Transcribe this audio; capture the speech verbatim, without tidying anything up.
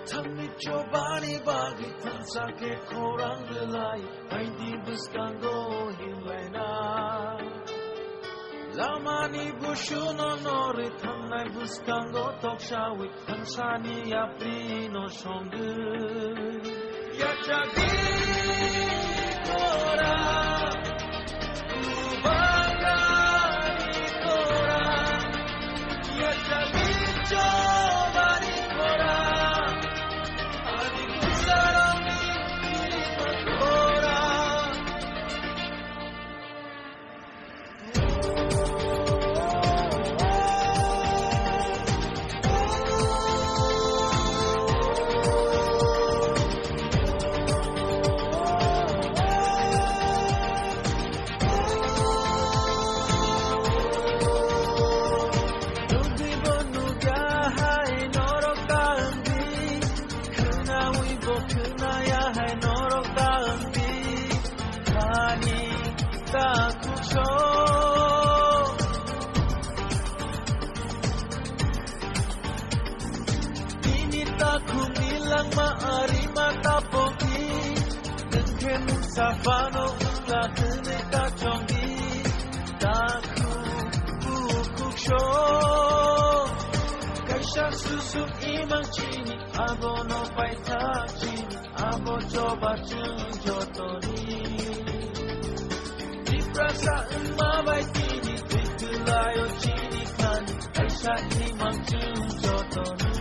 Thangni chobani bagwi thansa khe khorang rwlai, baidi bwskango hinlaina. Lamani busuno norwi thangnai bwskango toksawi, thangsani yaprino songwi. Yachagwi khorang, kubangani khorang, yachagwi chobani khorang, ani bwsarokni kirima khorang. Nugwi bo nugya hai norok ta wngdi, khwnawi bo khwnaya hai norok ta wngdi. Ani takhuk sok. Nini takhukni langma arima tapokdi. Nwng khe mungsa phano wngla hwnwi kachongdi. Takhuk bukhuk sok. Kaisa susuk imang chini, abono paithak chini. Abo choba chwng jotoni. Tiprasa wngma bai tini twi kwlaio chini thani. Kaisa imang chwng jotoni.